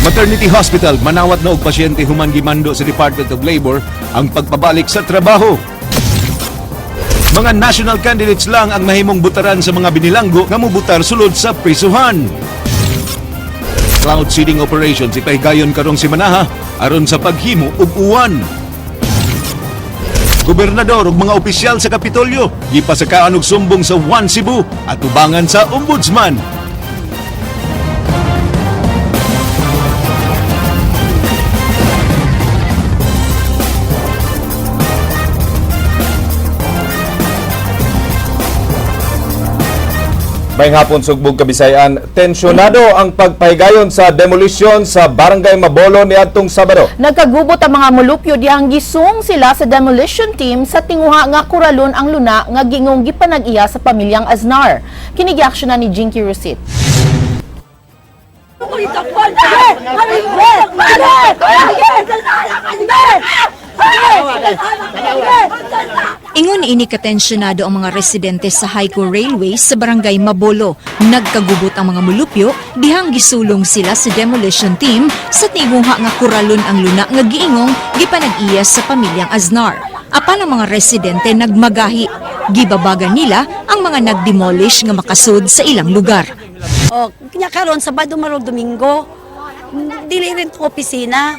Maternity Hospital manawat na og pasyente human gimando sa Department of Labor ang pagpabalik sa trabaho. Mga national candidates lang ang mahimong butaran sa mga binilanggo nga mubutar sulod sa prisuhan. Cloud seeding operations ipahigayon karong simanaha aron sa paghimo og uwan. Gobernador ug mga opisyal sa Kapitolyo gipasakaan og sumbong sa One Cebu at tubangan sa Ombudsman. Maayong hapon, Sugbog, Kabisayan. Tensyonado ang pagpahigayon sa demolition sa Barangay Mabolo niadtong Sabado. Nagkagubot ang mga mulupyo dihang gisung sila sa demolition team sa tinguha nga kuralon ang luna nga gingong gipanag-iya sa pamilyang Aznar. Kini giaksyonan ni Jinky Rusit. Ingon ini katensyonado ang mga residente sa Haico Railway sa Barangay Mabolo. Nagkagubot ang mga mulupyo dihang gisulong sila sa demolition team sa tinguha nga kuralon ang luna nga giingong gipanag-iya sa pamilyang Aznar. Apan ang mga residente nagmagahi. Gibabagan nila ang mga nagdemolish nga makasud sa ilang lugar. O, kanya karon Sabado marog Domingo, dili rin to opisina.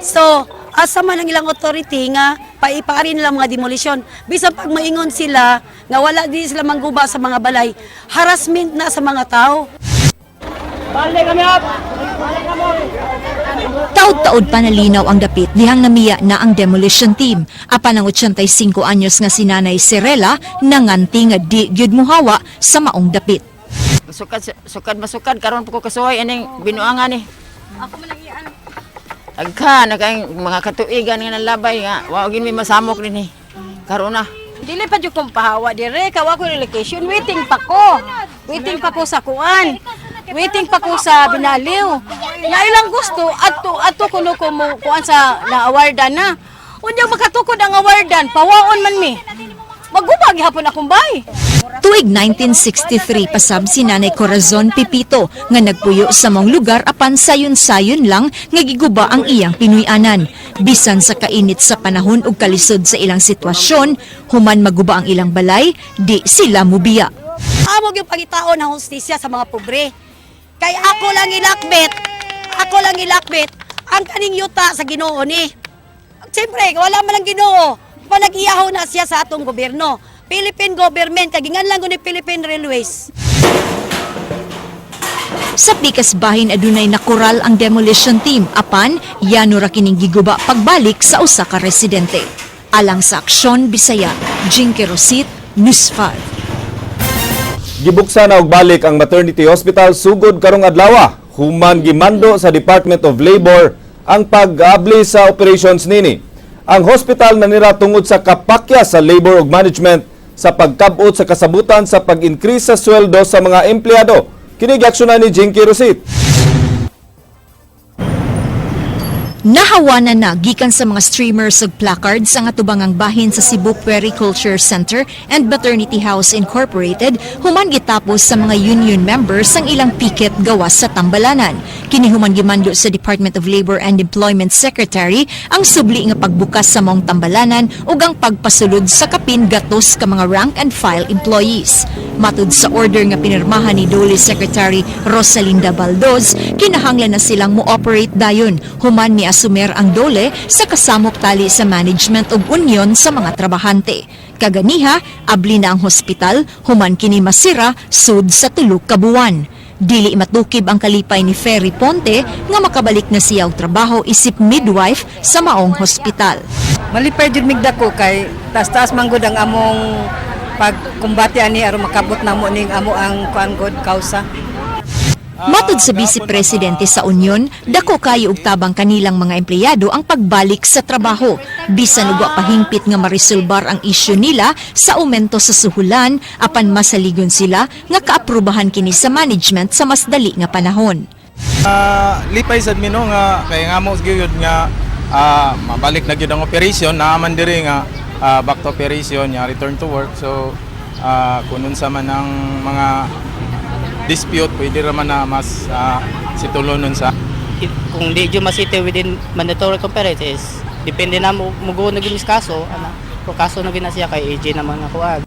So, asa man ang ilang authority nga paipaari nila mga demolition. Bisan pag maingon sila nga wala di sila mangguba sa mga balay, harassment na sa mga tao. Taud-taud pa nalinaw ang dapit dihang namiya na ang demolition team. Apan ang 85 anyos nga si Nanay Serela nanganti nga di gyud muhawa sa maong dapit. Sukad, sukad, masukad, karon pa ko kasuway, aning binuangan ni. Ako man ang iyan. Agka, na kayong mga katuigan nga nalabay nga, wa gin may masamok dinhi. Karon na. Dili pa jud kong pahawa dire, kawa ko relocation, waiting pa ko. Waiting pa ko sa kuan. Waiting pa ko sa binaliw. Na ilang gusto adto adto kuno ko mo kuan sa na awardan na. Unya makatukod ang awardan, pawaon man mi. Maguba gihapon akong bay. Tuig 1963 pasab si Nanay Corazon Pipito nga nagpuyo sa mong lugar apan sayon-sayon lang nga giguba ang iyang Pinuy-anan. Bisan sa kainit sa panahon ug kalisod sa ilang sitwasyon, human maguba ang ilang balay, di sila mubiya. Amo yung pangitaon ng hustisya sa mga pobre. Kay ako lang ilakbit, ako lang ilakbit ang kaning yuta sa Ginoo ni. Siyempre, wala man ang Ginoo. Panag-iyaho na siya sa atong gobyerno. Philippine government, kagingan lang ko ni Philippine Railways. Sa pikas bahin adunay nakural ang demolition team apan yano ra kining giguba pagbalik sa usa ka residente. Alang sa Aksyon Bisaya, Jinky Rosit, News 5. Gibuksan na og balik ang maternity hospital sugod karong adlaw. Human gimando sa Department of Labor ang pag-abli sa operations nini. Ang hospital nanira tungod sa kapakya sa labor ug management sa pagkabot sa kasabutan sa pag-increase sa sweldo sa mga empleyado. Kini giaksyonan ni Jinky Rosit. Nahawanan na gikan sa mga streamers ug placards ang atubangang bahin sa Cebu Puericulture Center and Maternity House Incorporated human gitapos sa mga union members ang ilang picket gawas sa tambalanan. Kini human gimando sa Department of Labor and Employment Secretary ang subli nga pagbukas sa maong tambalanan ug ang pagpasulod sa kapin gatos ka mga rank and file employees. Matud sa order nga pinirmahan ni DOLE Secretary Rosalinda Baldoz, kinahanglan na silang mo-operate dayon human miasumer ang DOLE sa kasamok tali sa management ug union sa mga trabahante. Kaganiha, abli na ang hospital, human kini masira sud sa 3 ka buwan. Dili matukib ang kalipay ni Ferry Ponte nga makabalik na siya og trabaho isip midwife sa maong hospital. Malipay jud migda ko kay taas-taas man gud ang among pagkumbate ani aron makabot namo ning amo ang kuan gud kausa. Matud sa Vice Presidente sa Union, dako kayo og tabang kanilang mga empleyado ang pagbalik sa trabaho. Bisan og wa pahingpit nga maresolbar ang isyu nila sa aumento sa suhulan, apan masaligon sila nga kaaprubahan kini sa management sa mas dali nga panahon. Lipay sad mi no nga kay nga mo gyud nga mabalik na gyud ang operation naaman diri nga back to operation ya return to work, so kun unsa man ang mga dispute, pwede ra man na mas situlonon sa Kung di jud ma-settle within mandatory conference is depende na mo mugo na gyud kaso ana. Pero kaso na gyud na siya kay AJ naman nga kuan.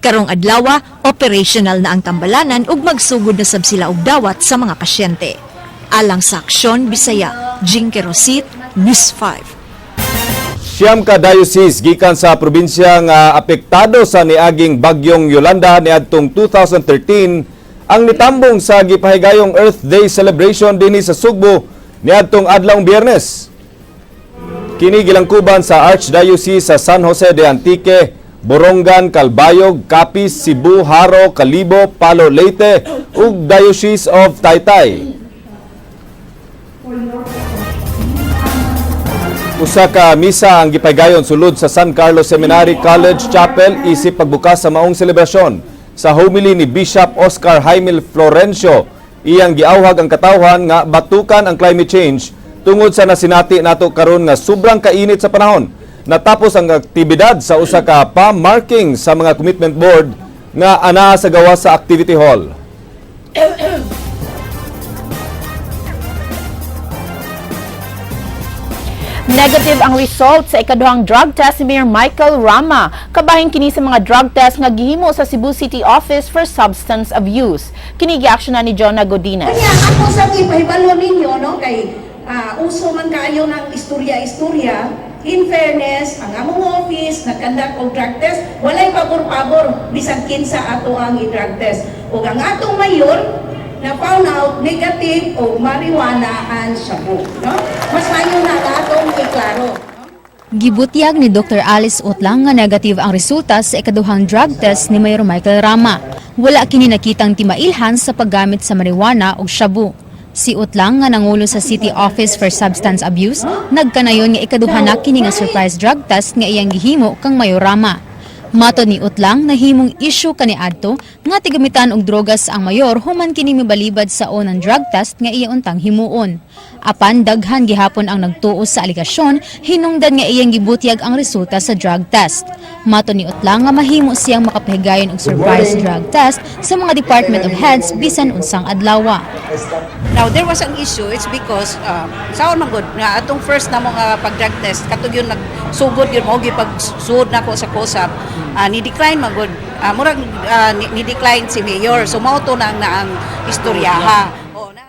Karong adlawa, operational na ang tambalanan ug magsugod na sab sila og dawat sa mga pasyente. Alang sa Aksyon Bisaya, Jinky Rosit, News 5. 9 ka diocese gikan sa probinsya nga apektado sa niaging bagyong Yolanda niadtong 2013 ang nitambong sa gipahigayong Earth Day celebration dinhi sa Sugbo niadtong adlawng Biyernes. Kini gilangkuban sa Archdiocese sa San Jose de Antique, Borongan, Calbayog, Capiz, Cebu, Jaro, Kalibo, Palo, Leyte ug Diocese of Taytay. Usa ka misa ang gipahigayon sulod sa San Carlos Seminary College Chapel isip pagbukas sa maong selebrasyon. Sa homily ni Bishop Oscar Jaime Florencio, iyang giawhag ang katawhan nga batukan ang climate change tungod sa nasinati nato karon nga sobrang kainit sa panahon. Natapos ang aktibidad sa usa ka pa-marking sa mga commitment board nga anaa sa gawas sa activity hall. Negative ang result sa ikaduhang drug test ni Mayor Michael Rama. Kabahin kini sa mga drug test nga gihimo sa Cebu City Office for Substance Abuse. Kini giaksyonan ni Jonah Godinez. Kanya ako sa ipahibalo ninyo, no, kay uso man kaayo ng istorya-istorya. In fairness, ang among office nag-conduct og drug test, walay pabor-pabor bisan kinsa ato ang i-drug test. Ug ang atong mayor na found out negative og marijuana and shabu, no? Mas mayo na ang atong iklaro. Gibutyag ni Dr. Alice Utlang nga negative ang resulta sa ikaduhang drug test ni Mayor Michael Rama. Wala kini nakitang timailhan sa paggamit sa marijuana o shabu. Si Utlang nga nangulo sa City Office for Substance Abuse, nagkanayon nga ikaduha na kini nga surprise drug test nga iyang gihimo kang Mayor Rama. Matod ni Utlang, nahimong issue kaniadto nga tigamitan og drogas ang mayor human kini mibalibad sa unang drug test nga iya untang himuon. Apan daghan gihapon ang nagtuo sa alegasyon hinungdan nga iyang gibutyag ang resulta sa drug test. Matod ni Utlang nga mahimo siyang makapahigayon og surprise drug test sa mga Department of Heads bisan unsang adlaw. Now, there was an issue. It's because, sa man gud, nga atong first na mga pag-drug test, katong yun nagsugod yun, mao gipagsud na ko sa COSAP, ni-decline man gud. Murag ni-decline si Mayor. So, mao to na ang naang istoryaha.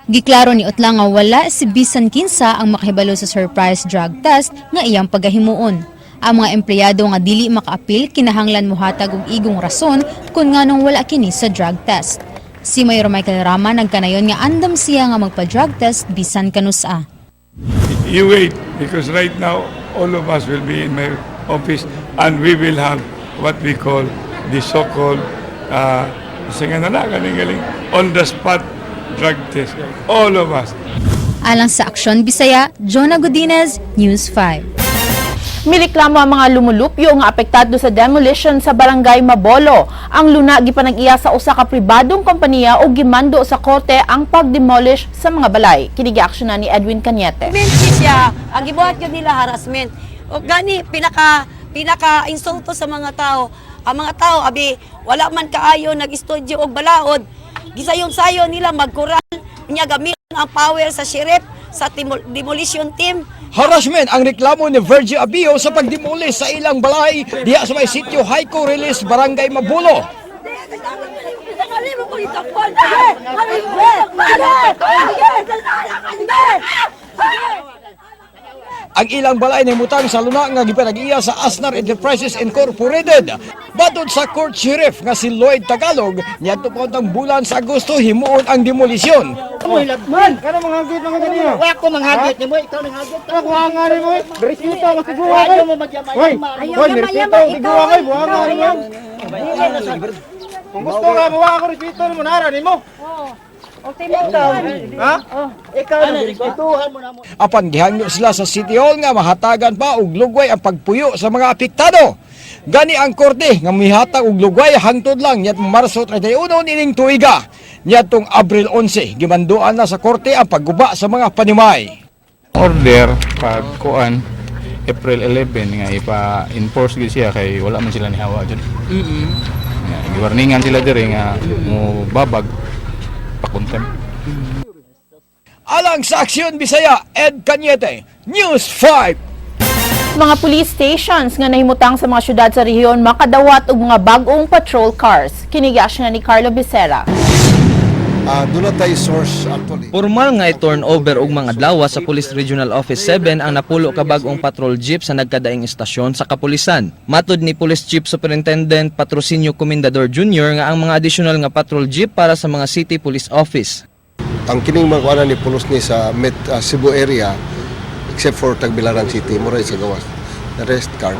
Giklaro ni Utlang nga wala si bisan kinsa ang makahibalo sa surprise drug test nga iyang pagahimuon. Ang mga empleyado nga dili makaapil kinahanglan mohatag og igong rason kung nganong wala kini sa drug test. Si Mayor Michael Rama nagkanayon nga andam siya nga magpa-drug test bisan kanusa. You wait, because right now all of us will be in my office and we will have what we call the so-called sige na lang, galing-galing, on the spot drug test. All of us. Alang sa Aksyon Bisaya, Jonah Godinez, News 5. Mireklamo ang mga lumulupyo nga apektado sa demolition sa Barangay Mabolo. Ang luna gipanag-iya sa usa ka pribadong kompanya ug gimando sa korte ang pag-demolish sa mga balay. Kini giaksyonan ni Edwin Cañete. Harassment siya. Ang gibuhat yun nila, harassment. O gani pinaka pinaka insulto sa mga tao. Ang mga tao abi wala man kaayo nag-estudyo og balaod. Gisayon-sayon nila magkural nya gamit ang power sa sheriff, sa demolition team. Harassment ang reklamo ni Virgie Abio sa pagdemolish sa ilang balay diha sa may sitio Haiko Release, Barangay Mabulo. Ang ilang balay nahimutang sa luna nga gipanag-iya sa Asnar Enterprises Incorporated. Matod sa court sheriff nga si Lloyd Tagalog, niadto pa untang bulan sa Agosto himuon ang demolisyon. Mo hilagman. Kana mga hagit mga ganina. Wa ko manghagit nimo, ikaw nang hagit. Ako nga nimo. Respeto ang tiguang. Ayaw mo magyamay. Hoy, respeto ang tiguang ay buha nga nimo. Kung gusto ka mo ako respeto nimo nara nimo. Ha? Ikaw na respetuhan mo na mo. Apan gihangyo sila sa City Hall nga mahatagan pa og lugway ang pagpuyo sa mga apektado. Gani ang korte nga mihatag og lugway hangtod lang niadtong Marso 31 nining tuiga. Niadtong Abril 11 gimanduan na sa korte ang pagguba sa mga panimay. Order pag kuan April 11 nga ipa-enforce gyud siya kay wala man sila nihawa jud. Nga giwarningan sila diri nga mo babag pa-contempt. Alang sa Aksyon Bisaya, Ed Cañete, News 5. Mga police stations nga nahimutang sa mga syudad sa rehiyon makadawat og mga bag-ong patrol cars. Kini na ni Carlo Becerra. Doon na tayo source actually. Formal nga i-turn over og mga adlaw sa Police Regional Office 7 ang napulo ka bag-ong patrol jeep sa nagkadaing istasyon sa kapulisan. Matod ni Police Chief Superintendent Patrocinio Comendador Jr. nga ang mga additional nga patrol jeep para sa mga city police office. Ang kining mga kuanan ni pulos ni sa Cebu area except for Tagbilaran City, mura sa gawas. The rest car,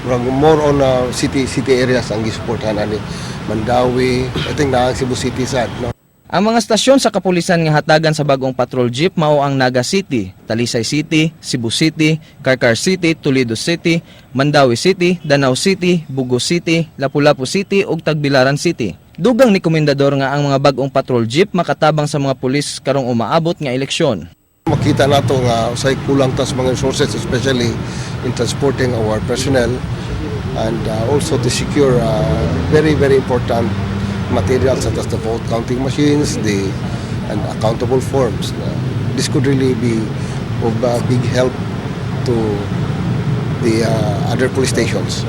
murag more on city city areas ang gisuportahan ani Mandaue, I think na ang Cebu City sad, no. Ang mga istasyon sa kapulisan nga hatagan sa bagong patrol jeep mao ang Naga City, Talisay City, Cebu City, Carcar City, Toledo City, Mandaue City, Danao City, Bogo City, Lapu-Lapu City ug Tagbilaran City. Dugang ni Komendador nga ang mga bagong patrol jeep makatabang sa mga pulis karong umaabot nga eleksyon. Makita nato nga usay kulang ta sa mga resources, especially in transporting our personnel and also to secure very very important materials such as the vote counting machines, the and accountable forms. This could really be of big help to the other police stations.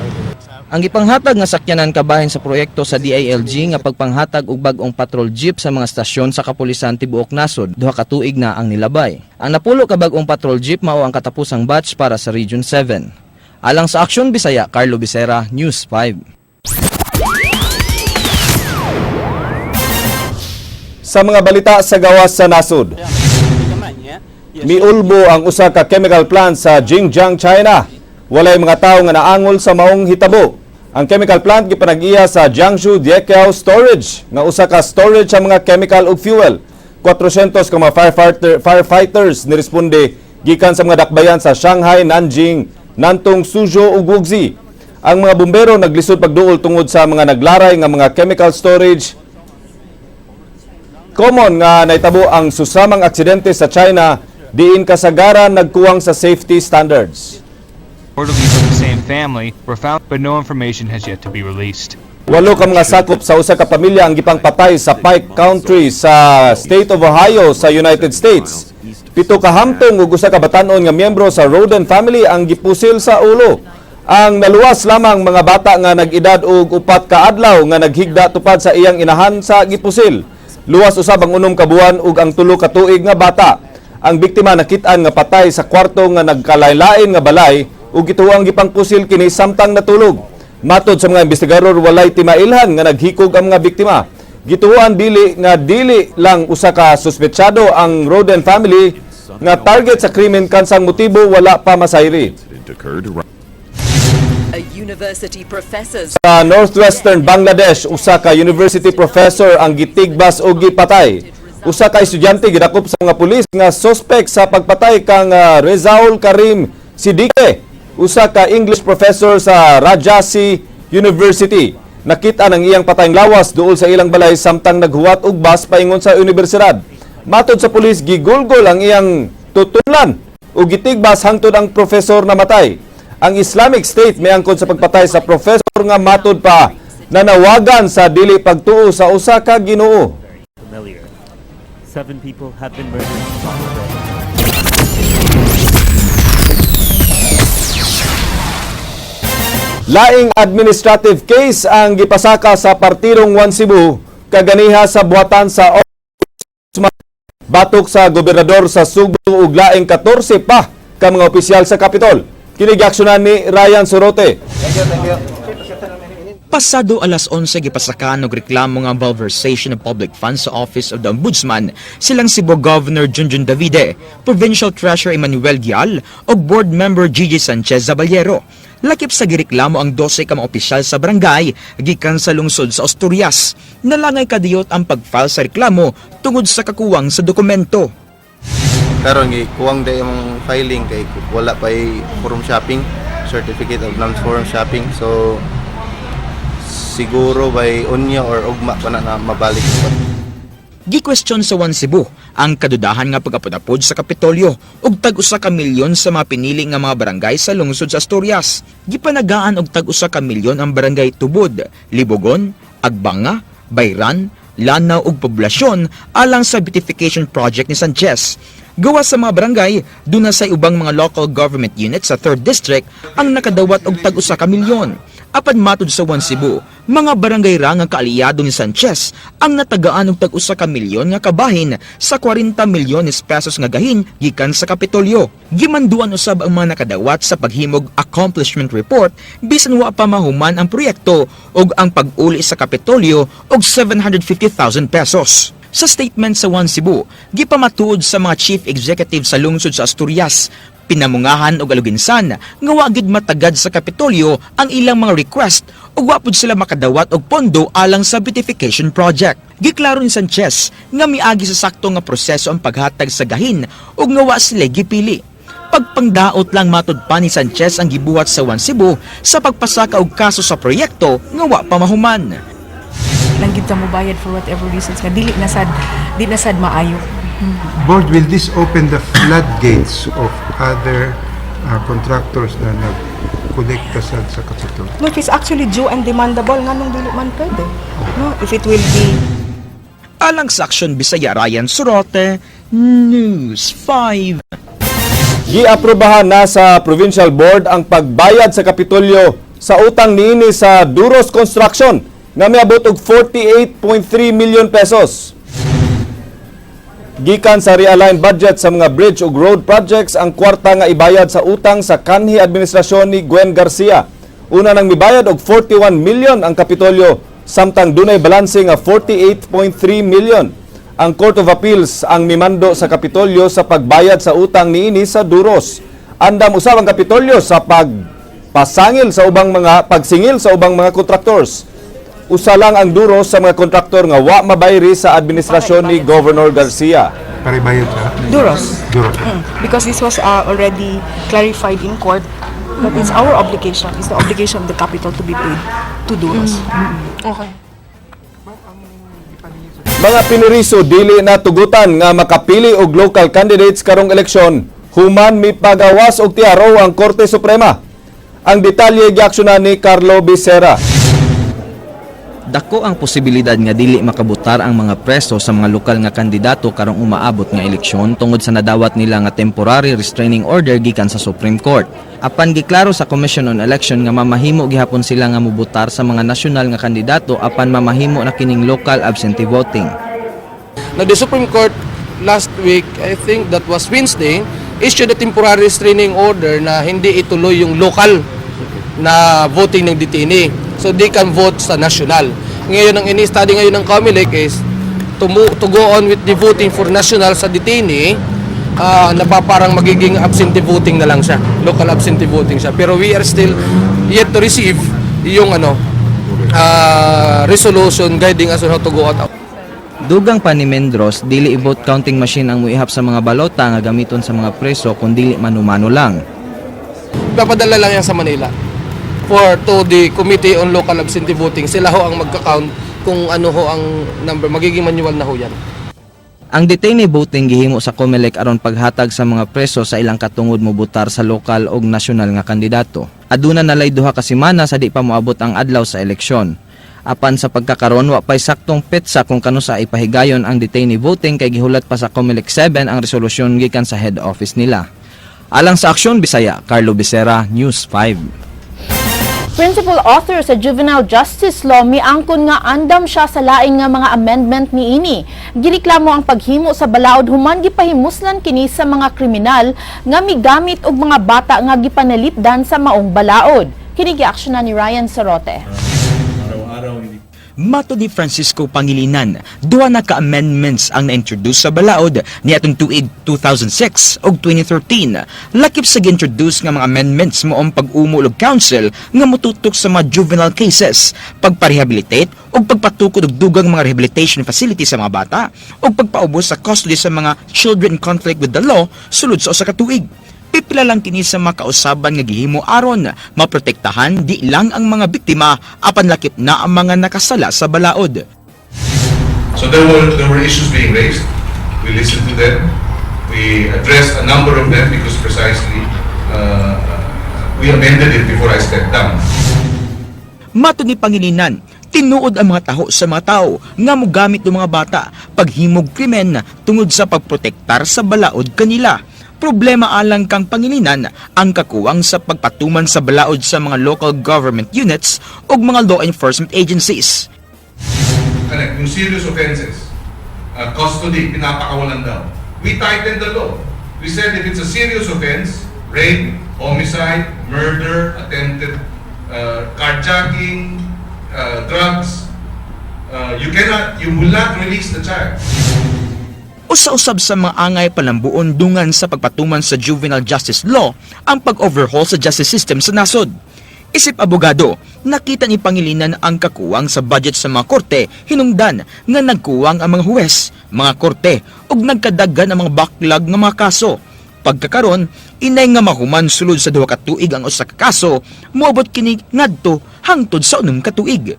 Ang gipanghatag nga sakyanan kabahin sa proyekto sa DILG nga pagpanghatag og bag-ong patrol jeep sa mga stasyon sa kapulisan tibuok nasod, 2 ka tuig na ang nilabay. Ang napulo ka bag-ong patrol jeep mao ang katapusang batch para sa Region 7. Alang sa Aksyon Bisaya, Carlo Becerra, News 5. Sa mga balita sa gawas sa nasod. Miulbo ang usa ka chemical plant sa Xinjiang, China. Walay mga tawo nga naangol sa maong hitabo. Ang chemical plant gipanag-iya sa Jiangsu Dieqiao Storage nga usa ka storage sa mga chemical ug fuel. 400 ka mga firefighters niresponde gikan sa mga dakbayan sa Shanghai, Nanjing, Nantong, Suzhou ug Wuxi. Ang mga bumbero naglisod pagduol tungod sa mga naglaray nga mga chemical storage. Common nga naitabo ang susamang aksidente sa China diin kasagaran nagkuwang sa safety standards. Reportedly from the same family were found, but no information has yet to be released. Walo ka mga sakop sa usa ka pamilya ang gipangpatay sa Pike County sa State of Ohio sa United States. 7 ka hamtong ug usa ka batan-on nga miyembro sa Roden family ang gipusil sa ulo. Ang naluwas lamang mga bata nga nag-edad og 4 ka adlaw nga naghigda tupad sa iyang inahan sa gipusil. Luwas usab ang 6 ka buwan ug ang 3 ka tuig nga bata. Ang biktima nakit-an nga patay sa kwarto nga nagkalain nga balay ug gituoang gipangpusil kini samtang natulog. Matod sa mga investigador, walay timailhan nga naghikog ang mga biktima. Gituoan dili nga dili lang usa ka suspetsado ang Roden family nga target sa krimen kansang motibo wala pa masayri. A university professor's Sa northwestern Bangladesh, usa ka university professor ang gitigbas og gipatay. Usa ka estudyante gidakop sa mga pulis nga suspect sa pagpatay kang Rezaul Karim Siddique, usa ka English professor sa Rajshahi University. Nakita ang iyang patayng lawas duol sa ilang balay samtang naghuwat og bus paingon sa universidad. Matod sa pulis, gigulgol ang iyang tutunlan ug gitigbas hangtod ang profesor namatay. Ang Islamic State miangkon sa pagpatay sa professor nga matod pa nanawagan sa dili pagtuo sa usa ka Ginoo. Familiar. Seven people have been murdered in Bangladesh. Laing administrative case ang gipasaka sa partidong One Cebu kaganiha sa buhatan sa Ombudsman batok sa gobernador sa Sugbo ug laing 14 pa ka mga opisyal sa Capitol. Kini giaksyonan ni Ryan Sorote. Pasado alas 11, gipasakan og reklamo nga malversation of public funds sa Office of the Ombudsman silang Cebu Governor Junjun Davide, Provincial Treasurer Emmanuel Gial ug Board Member Gigi Sanchez Zaballero. Lakip sa gireklamo ang 12 ka mga opisyal sa barangay gikan sa lungsod sa Asturias. Nalangay kadiyot ang pag-file sa reklamo tungod sa kakuwang sa dokumento. Karon gi kuwang day imong filing kay wala pa forum shopping, certificate of non forum shopping, so siguro by unya or ugma pa na, na mabalik. Gi-question sa One Cebu ang kadudahan nga pag-apod-apod sa Kapitolyo ug tag-1 ka milyon sa mga pinili nga mga barangay sa lungsod sa Asturias. Gipanagaan og tag-1 ka milyon ang barangay Tubod, Libogon, Agbanga, Bayran, Lanao ug Poblasyon alang sa beautification project ni Sanchez. Gawas sa mga barangay, duna sa ubang mga local government units sa 3rd District ang nakadawat og tag-usa ka milyon. Apan matud sa One Cebu, mga barangay ra nga kaalyado ni Sanchez ang natagaan og tag-usa ka milyon nga kabahin sa 40 milyones pesos nga gahin gikan sa Kapitolyo. Gimanduan usab ang mga nakadawat sa paghimog accomplishment report bisan wa pa mahuman ang proyekto ug ang pag-uli sa Kapitolyo og 750,000 pesos. Sa statement sa One Cebu, gipamatuod sa mga chief executive sa lungsod sa Asturias, Pinamungahan og Aloguinsan nga wa gid matagad sa Kapitolyo ang ilang mga request ug wa pud sila makadawat og pondo alang sa beautification project. Giklaro ni Sanchez nga miagi sa sakto nga proseso ang paghatag sa gahin ug nga wa sila gipili. Pagpangdaot lang matud pa ni Sanchez ang gibuhat sa One Cebu sa pagpasaka og kaso sa proyekto nga wa pa mahuman. Lang gid ta mo bayad for whatever reasons nga dili na sad maayo. Board, will this open the floodgates of other contractors na nag-kolekta sa Capitol? No, if it's actually due and demandable, nganong dili man pwede? No, if it will be Alang sa Aksyon Bisaya, Ryan Sorote, News 5. Giaprobahan na sa Provincial Board ang pagbayad sa Kapitolyo sa utang niini sa Duros Construction nga miabot og 48.3 million pesos. Gikan sa realigned budget sa mga bridge ug road projects ang kwarta nga ibayad sa utang sa kanhi administrasyon ni Gwen Garcia. Una nang mibayad og 41 million ang Kapitolyo samtang dunay balanse nga 48.3 million. Ang Court of Appeals ang mimando sa Kapitolyo sa pagbayad sa utang niini sa Duros. Andam usab ang Kapitolyo sa pagpasangil sa ubang mga pagsingil sa ubang mga contractors. Usa lang ang Duros sa mga kontraktor nga wa mabayri sa administrasyon ni Governor Garcia. Para ibayad sa? Duros. Duros. Because this was already clarified in court that it's our obligation, it's the obligation of the capital to be paid to Duros. Okay. Mga piniriso dili na tugutan nga makapili og local candidates karong eleksyon human mipagawas og TRO ang Korte Suprema. Ang detalye giaksyonan ni Carlo Becerra. Dako ang posibilidad nga dili makabutar ang mga preso sa mga lokal nga kandidato karong umaabot nga eleksyon tungod sa nadawat nila nga temporary restraining order gikan sa Supreme Court. Apan giklaro sa Commission on Election nga mamahimo gihapon sila nga mubutar sa mga nasyonal nga kandidato, apan mamahimo na kining local absentee voting. Now, the Supreme Court last week, I think that was Wednesday, issued a temporary restraining order na hindi ituloy yung local na voting ng detainee. So, they can vote sa national. Ngayon, ang ini-study ngayon ng COMELEC is to go on with the voting for national sa detainee, na pa parang magiging absentee voting na lang siya. Local absentee voting siya. Pero we are still yet to receive yung resolution guiding us on how to go out. Dugang pa ni Mendros, dili i-vote counting machine ang muihap sa mga balota nga gamiton sa mga preso kun dili manumano lang. Papadala lang yan sa Manila for to the Committee on Local Absentee Voting. Sila ho ang magka-count kung ano ho ang number. Magiging manual na ho yan. Ang detainee voting gihimo sa COMELEC aron paghatag sa mga preso sa ilang katungod mobutar sa lokal og nasyonal nga kandidato. Aduna nalay 2 ka semana sa di pa moabot ang adlaw sa eleksyon. Apan sa pagkakaron, wa pay saktong petsa kung kanusa ipahigayon ang detainee voting kay gihulat pa sa COMELEC 7 ang resolusyon gikan sa head office nila. Alang sa Aksyon Bisaya, Carlo Becerra, News 5. Principal author sa Juvenile Justice Law miangkon nga andam siya sa lain nga mga amendment niini. Gireklamo ang paghimo sa balaod human gipahimuslan kini sa mga kriminal nga migamit og mga bata nga gipanalipdan sa maong balaod. Kini giaksyonan ni Ryan Sarote. Matud ni Francisco Pangilinan, duha na ka amendments ang na-introduce sa balaod niadtong tuig 2006 ug 2013. Lakip sa gi-introduce nga mga amendments mao ang pag-umol og council nga motutok sa mga juvenile cases, pagparehabilitate ug pagpatukod og dugang mga rehabilitation facility sa mga bata ug pagpaubos sa custody sa mga children in conflict with the law sulod sa 1 ka tuig. Pipila lang kini sa mga kausaban nga gihimo aron maprotektahan di lang ang mga biktima apan lakip na ang mga nakasala sa balaod. So there were issues being raised. We listened to them. We addressed a number of them because precisely we amended it before I stepped down. Matud ni Pangilinan, Tinuod ang mga taho sa mga tao nga mogamit ng mga bata paghimog krimen tungod sa pagprotektar sa balaod kanila. Problema alang kang Pangilinan ang kakuwang sa pagpatuman sa balaod sa mga local government units ug mga law enforcement agencies. Ano, yung serious offenses, custody, pinapakawalan daw. We tightened the law. We said if it's a serious offense, rape, homicide, murder, attempted carjacking, drugs, you cannot, you will not release the child. Usa-usab sa mga angay palambuon dungan sa pagpatuman sa juvenile justice law ang pag-overhaul sa justice system sa nasod. Isip abogado, nakita ni Pangilinan ang kakuwang sa budget sa mga korte hinungdan nga nagkuwang ang mga huwes, mga korte ug nagkadaghan ang mga backlog nga mga kaso. Pagkakaron, inay nga mahuman sulod sa 2 ka tuig ang usa ka kaso, moabot kini ngadto hangtod sa 6 ka tuig.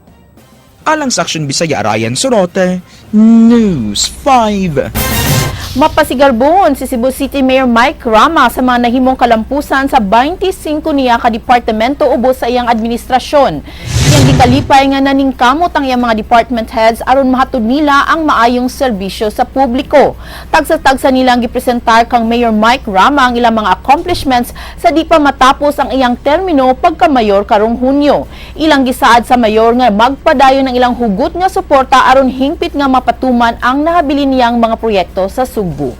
Alang sa Action Bisaya, Ryan Sorote, News 5. Mapasigarbon si Cebu City Mayor Mike Rama sa mga nahimong kalampusan sa 25 niya ka departamento ubos sa iyang administrasyon. Iyang gikalipay nga naningkamot ang iyang mga department heads aron mahatod nila ang maayong serbisyo sa publiko. Tagsa-tagsa nilang gipresentar kang Mayor Mike Rama ang ilang mga accomplishments sa di pa matapos ang iyang termino pagka-mayor karong Hunyo. Ilang gisaad sa mayor nga magpadayon ng ilang hugot nga suporta aron hingpit nga mapatuman ang nahabilin niyang mga proyekto sa Sugbu.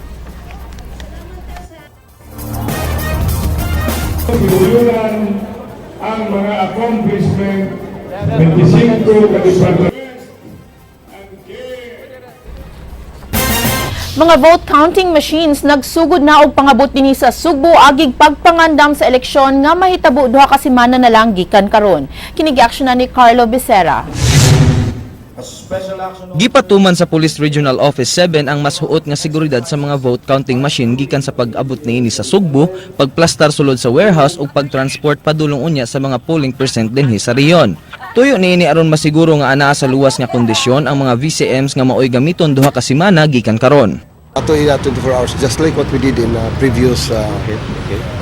Pinuyuran ang mga accomplishment 25 ka departamento. Mga vote counting machines nagsugod na og pangabot dinhi sa Sugbo agig pagpangandam sa eleksyon nga mahitabo 2 ka semana na lang gikan karon. Kini na ni Carlo Becerra. Gipatuman sa Police Regional Office 7 ang mas huot nga seguridad sa mga vote counting machine gikan sa pag-abot niini sa Sugbo, pagplastar sulod sa warehouse ug pagtransport padulong unya sa mga polling precinct dinhi sa rehiyon. Tuyo niini aron masiguro nga anaa sa luwas nga kondisyon ang mga VCMs nga maoy gamiton 2 ka semana gikan karon. Ato ila 24 hours, just like what we did in previous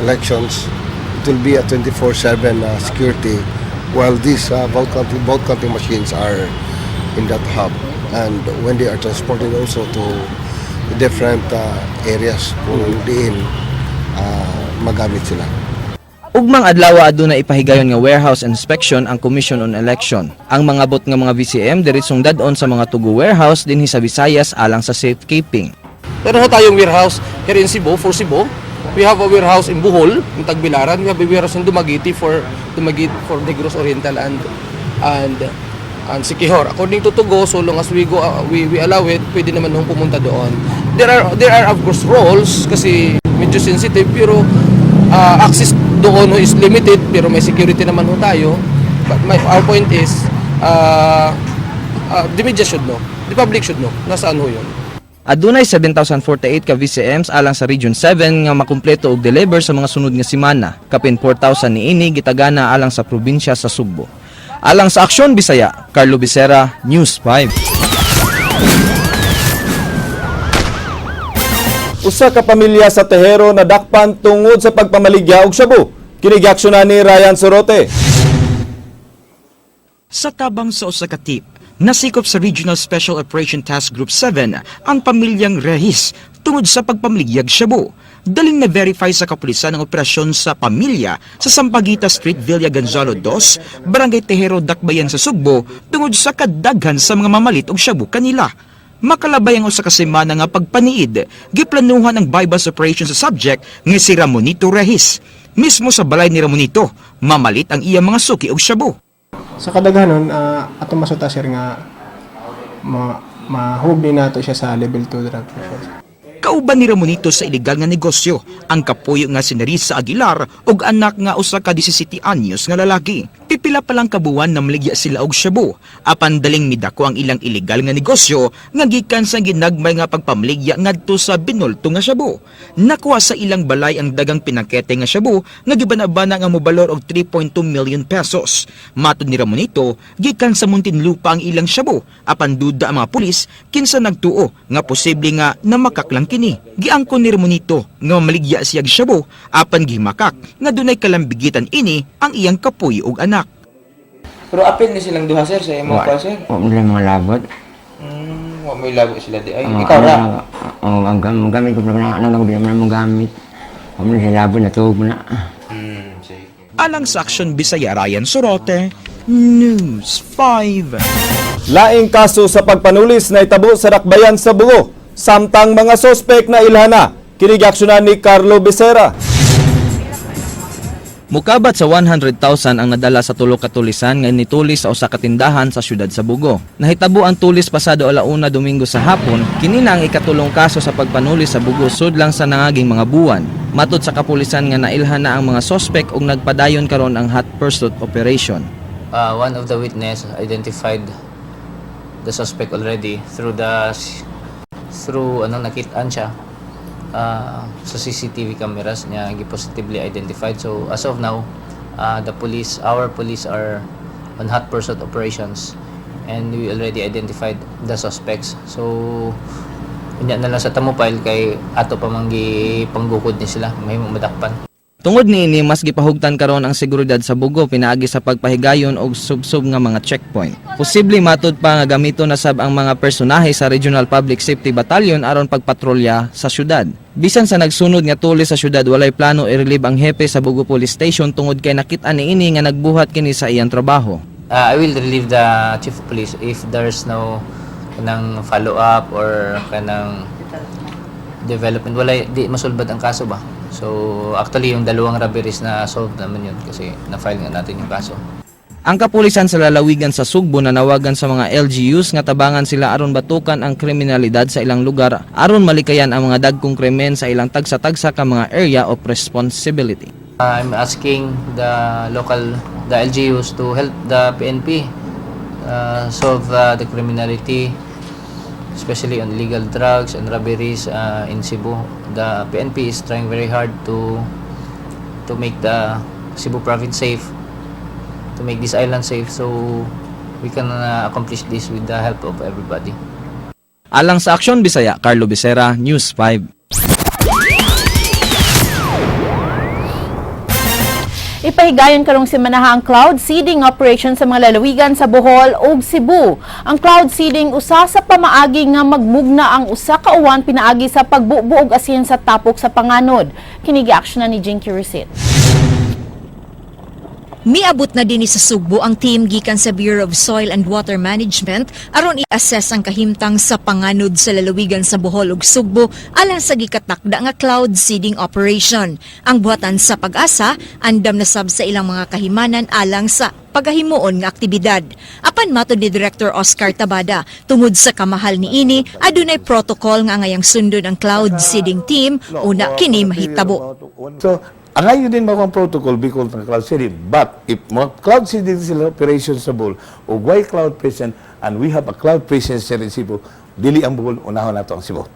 elections. It will be a 24/7 security while these vote counting machines are in that hub and when they are transported also to the different areas kung diin magamit sila. Ugmang adlaw aduna ipahigayon nga warehouse inspection ang Commission on Election. Ang mga bot nga mga VCM diretsong dad-on sa mga tugo warehouse dinhi sa Visayas alang sa safekeeping. Meron ho tayong warehouse here in Cebu, for Cebu. We have a warehouse in Bohol, in Tagbilaran. We have a warehouse in Dumaguete for Dumaguete, for Negros Oriental and Siquijor. According to Tugo, so long as we go we allow it, pwede naman hong pumunta doon. There are of course rules kasi medyo sensitive, pero access doon ho is limited, pero may security naman ho tayo. But our point is the media should know. The public should know. Nasaan ho yun. Adunay 7,048 ka VCMs alang sa Region 7 nga makumpleto og deliver sa mga sunod nga semana. Kapin 4,000 niini gitagana alang sa probinsya sa Sugbo. Alang sa Aksyon Bisaya, Carlo Becerra, News 5. Usa ka pamilya sa Tejero nadakpan tungod sa pagpamaligya og shabu. Kini na ni Ryan Sorote. Sa tabang sa usa ka tip, nasikop sa Regional Special Operation Task Group 7 ang pamilyang Rehis tungod sa pagpamaligyag shabu. Daling na-verify sa kapulisan ang operasyon sa pamilya sa Sampaguita Street, Villa Gonzalo 2, Barangay Tejero, Dakbayan sa Sugbo tungod sa kadaghan sa mga mamalit og shabu kanila. Makalabay ang 1 ka semana nga pagpaniid, giplanuhan ang buy-bust operation sa subject nga si Ramonito Rehis. Mismo sa balay ni Ramonito, mamalit ang iyang mga suki og shabu. Sa kadaghanon, atong masuta, sir, nga mahug ni nato siya sa level 2 drug offense. Kauban ni Ramonito sa ilegal nga negosyo ang kapuyo nga si Nerissa Aguilar ug anak nga usa ka 17 anyos nga lalaki. Pipila pa lang kabuwan namaligya sila og shabu apan daling midako ang ilang ilegal nga negosyo nga gikan sa ginagmay nga pagpamaligya ngadto sa binulto nga shabu. Nakuha sa ilang balay ang dagang pinakete nga shabu nga gibanabana nga mobalor og 3.2 million pesos. Matod ni Ramonito, gikan sa Muntinlupa ang ilang shabu apan duda ang mga pulis kinsa nagtuo nga posible nga namakak lang kini. Giangkon ni Ramonito nga mamaligya siya og shabu apan gimakak nga dunay kalambigitan ini ang iyang kapuy ug anak. Pero apil ni silang duha, sir, sa imong Wa pa, sir. wa mo mga labot. Wa may lago sila di. Ay, Oo, ikaw ano ra. Oo, ang gamit ko na ano ko di man mo gamit. Wa mo sila labot na tuog mo na. Sige. Alang sa Action Bisaya, Ryan Sorote, News 5. Laing kaso sa pagpanulis na itabo sa Dakbayan sa Bugo. Samtang mga sospek na ilhana. Kini giaksyonan ni Carlo Becerra. Mukabat sa 100,000 ang nadala sa tulo ka tulisan nga nitulis sa usa ka tindahan sa syudad sa Bugo. Nahitabo ang tulis pasado 1:00 Domingo sa hapon, kini na ang ikatulong kaso sa pagpanulis sa Bugo sudlang sa nangaging mga buwan. Matod sa kapulisan nga nailhan na ang mga sospek ug nagpadayon karon ang hot pursuit operation. One of the witness identified the suspect already through ano, nakitaan siya sa CCTV cameras niya, positively identified. So as of now, the police our police are on hot pursuit operations and we already identified the suspects. So unya na lang sa tamupile kay ato pa man gipanggukod ni sila, mahimo madakpan. Tungod niini, mas gipahugtan karon ang seguridad sa Bugo pinaagi sa pagpahigayon og subsob nga mga checkpoint. Posible, matud pa, nga gamiton na sab ang mga personahe sa Regional Public Safety Battalion aron pagpatrolya sa syudad. Bisan sa nagsunod nga tulis sa syudad, walay plano i-relieve ang hepe sa Bugo Police Station tungod kay nakit-an niini nga nagbuhat kini sa iyang trabaho. I will relieve the chief of police if there's no kanang follow up or kanang development. Wala, di masulbad ang kaso ba. So actually, yung dalawang robberies na solved naman yun kasi na-file nga natin yung kaso. Ang kapulisan sa lalawigan sa Sugbo nanawagan sa mga LGUs nga tabangan sila aron batukan ang kriminalidad sa ilang lugar aron malikayan ang mga dagkong krimen sa ilang tagsa-tagsa ka mga area of responsibility. I'm asking the local, the LGUs to help the PNP solve the criminality, especially on illegal drugs and robberies in Cebu. The PNP is trying very hard to make the Cebu province safe, to make this island safe, so we can accomplish this with the help of everybody. Alang sa Aksyon Bisaya, Carlo Becerra, News 5. Ipahigayon karong semanaha ang cloud seeding operation sa mga lalawigan sa Bohol ug Cebu. Ang cloud seeding usa sa pamaagi nga magmugna ang usa ka uwan pinaagi sa pagbubo og asin sa tapok sa panganod. Kini giaksyonan ni Jinky Resit. Miabot na dinhi sa Sugbo ang team gikan sa Bureau of Soil and Water Management aron i-assess ang kahimtang sa panganod sa lalawigan sa Bohol ug Sugbo alang sa gikatakda nga cloud seeding operation. Ang buhatan sa PAGASA, andam na sab sa ilang mga kahimanan alang sa pagahimuon nga aktibidad. Apan matod ni Director Oscar Tabada, tungod sa kamahal niini, adunay protocol nga angayang sundon ang cloud seeding team una kini mahitabo. So, ang din mo ang protocol because ng cloud seeding. But if mo cloud seeding sila operation sa Bohol, o why cloud present, and we have a cloud presence here in Cebu, dili ang Bohol, unahon nato ang Cebu.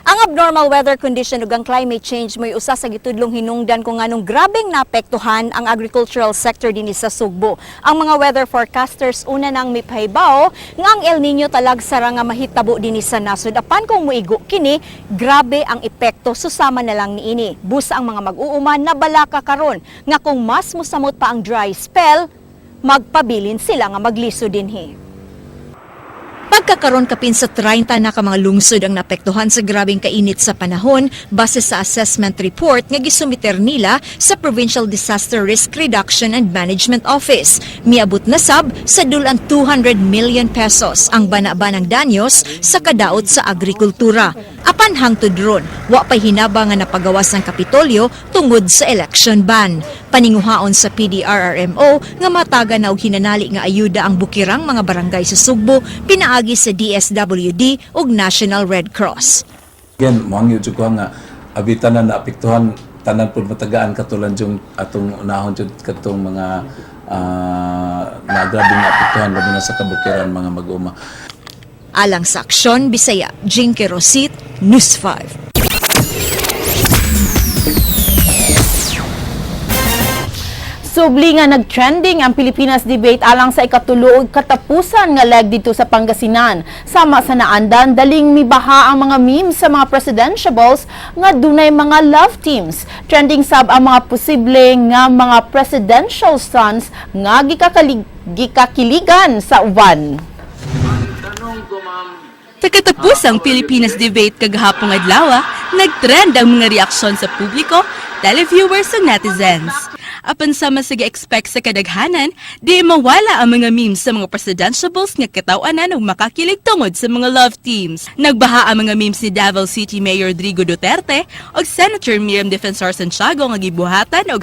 Ang abnormal weather condition ug ang climate change mo'y usa sa gitudlong hinungdan kung nganong grabeng naapektuhan ang agricultural sector dinhi sa Sugbo. Ang mga weather forecasters una nang mipahibaw nga ang El Nino talagsa ra nga mahitabo dinhi sa nasod. Apan kung muigo kini, grabe ang epekto susama na lang niini. Busa ang mga mag-uuma nabalaka karon nga kung mas musamot pa ang dry spell, magpabilin sila nga magliso dinhi. Pagkakaron, kapin sa 30 na ka mga lungsod ang naapektuhan sa grabeng kainit sa panahon base sa assessment report nga gisumiter nila sa Provincial Disaster Risk Reduction and Management Office. Miabot na sab sa dulang ₱200 million ang bana-banang danyos sa kadaot sa agrikultura. Apan hangtod ron, wa pay hinaba nga napagawas ang Kapitolyo tungod sa election ban. Paninguhaon sa PDRRMO nga matagan na og hinanali nga ayuda ang bukirang mga barangay sa Sugbo pinaagi sa DSWD ug National Red Cross. Again, mohangyo jud ko nga abi tanan na apektuhan, tanan pud matagaan katulad yung atong unahon jud katong mga na grabe nga apektuhan, labi na sa kabukiran, mga mag-uma. Alang sa Aksyon Bisaya, Jinky Rosit, News 5. Subli nga nag-trending ang Pilipinas debate alang sa ikatulo ug katapusan nga leg dito sa Pangasinan. Sama sa naandan, daling mibaha ang mga memes sa mga presidentiables nga dunay mga love teams. Trending sab ang mga posible nga mga presidential sons nga gikakalig Gikakiligan sa uban. Sa katapusang Pilipinas debate kagahapong adlaw, nagtrend ang mga reaksyon sa publiko, televiewers ug netizens. Apan sama sa gi-expect sa kadaghanan, di mawala ang mga memes sa mga presidentiables nga kataw-anan ug makakilig tungod sa mga love teams. Nagbaha ang mga memes ni Davao City Mayor Rodrigo Duterte ug Senator Miriam Defensor Santiago nga gibuhatan og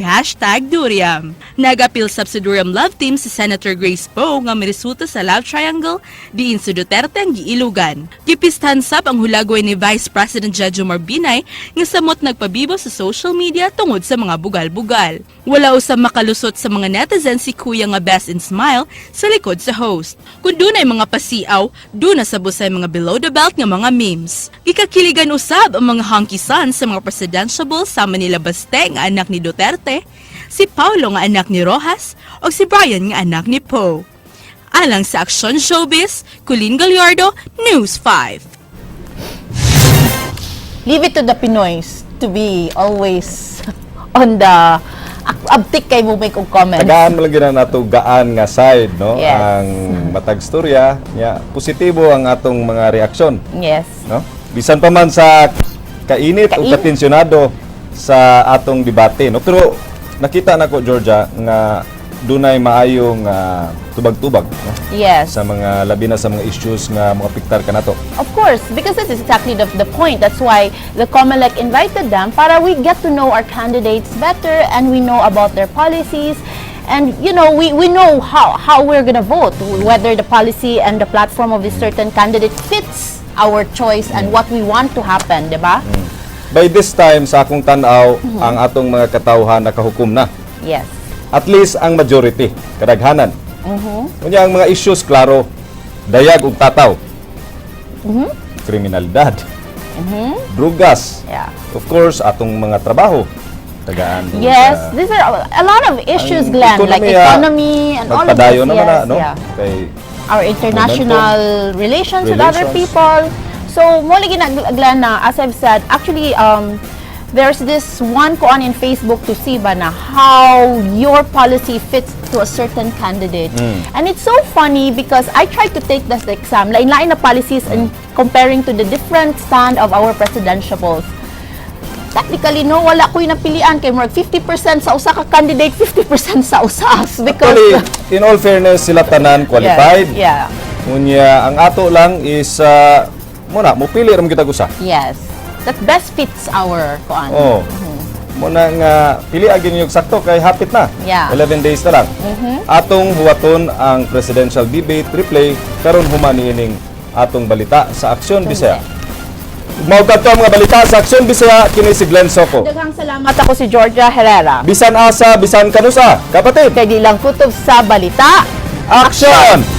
#Duriam. Nagapil sab sa Duriam love team si Senator Grace Poe nga miresulta sa love triangle diin si Duterte ang giilugan. Gipistahan sab ang hulagway ni Vice President Jejomar Binay nga samot nagpabibo sa social media tungod sa mga bugal-bugal. Wala usab makalusot sa mga netizens si Kuya nga best in smile sa likod sa host. Kung dunay mga pasiaw, duna sa busay mga below the belt nga mga memes. Gikakiligan usab ang mga hunky sons sa mga presidential sa Manila Baste nga anak ni Duterte, si Paulo nga anak ni Rojas, o si Brian nga anak ni Poe. Alang sa Aksyon Showbiz, Colleen Gallardo, News 5. Leave it to the Pinoys to be always on the abtik kay mo make og comments. Tagaan mo lang gyud na nato gaan nga side, no? Yes. Ang matag storya, nya positibo ang atong mga reaksyon, no? Bisan pa man sa kainit o Kainit. Katensyonado sa atong debate, no? Pero nakita nako, Georgia, nga dunay maayong tubag-tubag, no? Sa mga labi na sa mga issues nga mga piktar kanato. Of course, because this is exactly the point. That's why the COMELEC invited them para we get to know our candidates better and we know about their policies. And, we know how we're gonna vote, whether the policy and the platform of this certain candidate fits our choice and what we want to happen, di ba? By this time, sa akong tan-aw, ang atong mga katawhan nakahukom na. At least ang majority, kadaghanan. Unya ang mga issues klaro, dayag ug tataw, kriminalidad, drugas, of course atong mga trabaho, tagaan doon Yes, these are a lot of issues, ang Glenn, like ekonomiya, economy and all of this. magpadayon naman na, no? Kay Our international relations with other Relations. people. So, mo lagi na, Glenn, na, as I've said, actually, there's this one koan in Facebook to see ba na how your policy fits to a certain candidate. And it's so funny because I tried to take this exam, lain-lain na policies and comparing to the different stand of our presidentiables. Technically, no, wala ko'y napilian kay murag 50% sa usa ka candidate, 50% sa usas because Actually, in all fairness, sila tanan qualified. Unya, ang ato lang is muna mupili ra man kita usa. Yes. That best fits our kuan. Oh. Muna nga pili agin yung sakto kay hapit na. 11 days na lang. Atong huwaton ang presidential debate replay karon human niining atong balita sa Aksyon Bisaya. Mao kadto ang mga balita sa Aksyon Bisaya, kini si Glenn Soco. Daghang salamat, ako si Georgia Herrera. Bisan asa, bisan kanusa, kapatid. Kay di lang kutob sa balita. Action!